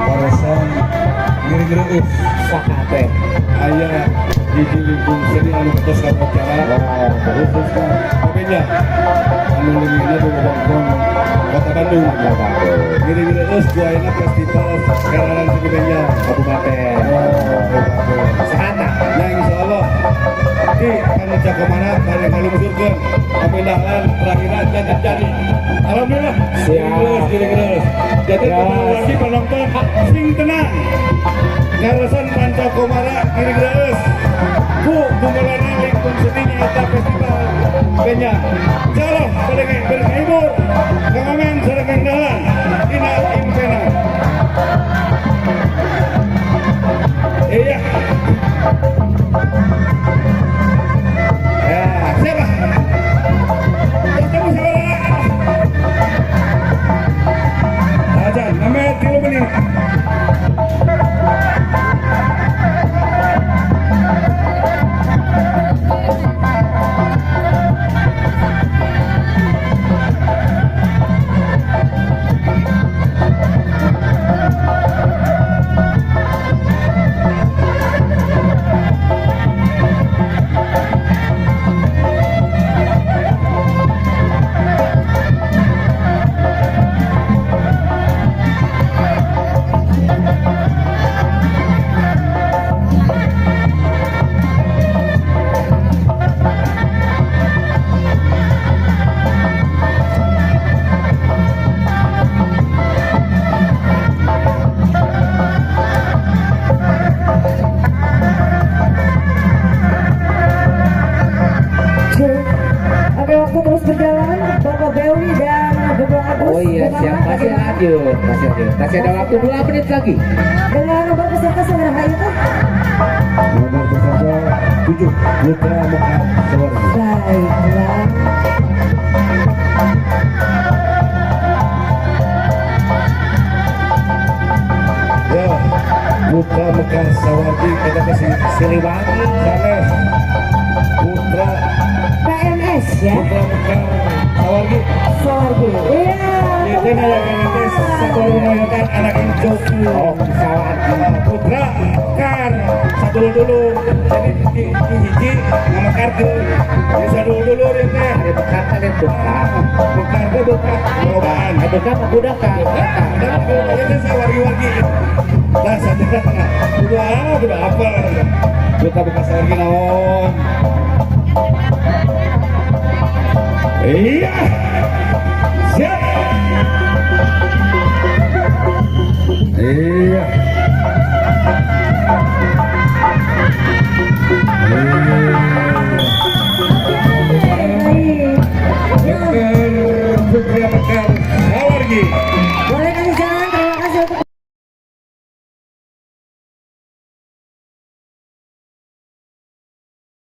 Barusan ngiring reueus. Saha teh? Aya hiji lingkung seni anu tos kapacara, khususna kabehnya anu leungitna di wewengkon Kota Bandung. Ngiring reueus ku ayeuna festival Gararan Seni Benjang. Kabupaten. Oh, kabupaten. Saha tah? Nah, insyaallah di kanu cakomana bade ngalungsurkeun kapindahan terakhir dan terjadi. Alhamdulillah. Siap. Ngiring reueus. Jadi Ya. lagi penonton sing tenang. Karasan Pancakomara ngiring reueus. Ku gumulana lingkung seni nyaeta festival Benjang. Insyaallah bade berhibur. Kang Amen sareng Kang Dahlan dina impena. Iya. Ya, siapa? Ketemu saudara. Ajan, namanya 3 menit. Oke, waktu terus berjalan, Bapak Bewi dan Bapak Agus. Oh iya, Bagaimana? siap. Masih Bagaimana? lanjut, masih lanjut. Masih ada waktu 2 menit lagi. Dengan nomor peserta sabaraha itu? Nomor peserta 7, Putra Mekar Sawargi. Baiklah. Ya, Putra Mekar Sawargi kita kasih Siliwangi. Sanes. Putra PMS ya. Putra Mekar Sawargi. Sawargi. Iya. Itu yang nanti satu moyokan anak Joki. Oh, Sawargi. Putra Mekar satu dulu. Jadi di hiji ngamekarkeun. Jadi satu dulu dia teh. Ada bekar kalian bekar. Mekar teh bekar lobaan. Ada bekar apa budak kan? Itu saya wargi-wargi. Nah, sadar. Udah, udah apa? Buka buka sawargi naon. Iya. Siap. Iya. Iya. Baik. Dokter Putra Mekar Sawargi.